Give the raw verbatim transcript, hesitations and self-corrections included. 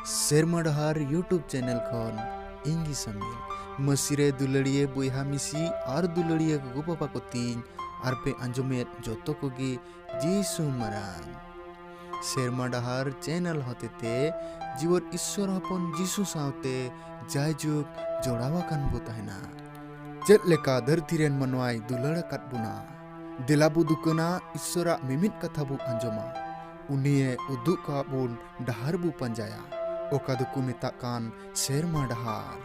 ᱥᱮᱨᱢᱟ ᱰᱟᱦᱟᱨ YouTube channel ᱠᱷᱚᱱ ᱤᱧ ᱜᱮ ᱥᱟᱢᱤᱞ᱾ ᱢᱟᱹᱥᱤ ᱨᱮ ᱫᱩᱞᱟᱹᱲᱤᱭᱟᱹ ᱵᱚᱭᱦᱟ ᱢᱤᱥᱤ ᱟᱨ ᱫᱩᱞᱟᱹᱲᱤᱭᱟᱹ ᱜᱚᱜᱚ ᱵᱟᱵᱟ ᱠᱚ ᱛᱤᱧ ᱟᱨ ᱯᱮ ᱟᱸᱡᱚᱢᱮᱫ ᱡᱚᱛᱚ ᱠᱚᱜᱮ ᱡᱤᱥᱩ ᱢᱟᱨᱟᱝ᱾ ᱥᱮᱨᱢᱟ ᱰᱟᱦᱟᱨ ᱪᱮᱱᱮᱞ ᱦᱚᱛᱮᱛᱮ ᱡᱤᱣᱟᱹᱫ ᱤᱥᱥᱚᱨ ᱦᱚᱯᱚᱱ ᱡᱤᱥᱩ ᱥᱟᱶᱛᱮ ᱡᱟᱭᱡᱩᱜᱽ ᱡᱚᱲᱟᱣ ᱟᱠᱟᱱ ᱵᱚ ᱛᱟᱦᱮᱱᱟ᱾ ᱪᱮᱫ ᱞᱮᱠᱟ ᱫᱷᱟᱹᱨᱛᱤ ᱨᱮᱱ ᱢᱟᱱᱣᱟᱭ ᱫᱩᱞᱟᱹᱲ ᱟᱠᱟᱫ ᱵᱚᱱᱟ, ᱫᱮᱞᱟ ᱵᱚ ᱫᱩᱠᱟᱹᱱᱟ, ᱤᱥᱥᱚᱨᱟᱜ ᱢᱤᱢᱤᱫ ᱠᱟᱛᱷᱟ ᱵᱚ ᱟᱸᱡᱚᱢᱟ, ᱩᱱᱤᱭᱮ ᱩᱫᱩᱜ ᱠᱟᱜ ᱵᱚᱱ ᱰᱟᱦᱟᱨ ᱵᱚ ᱯᱟᱸᱡᱟᱭᱟ, ᱚᱠᱟ ᱫᱚᱠᱚ ᱢᱮᱛᱟᱜ ᱠᱟᱱ ᱥᱮᱨᱢᱟ ᱰᱟᱦᱟᱨ᱾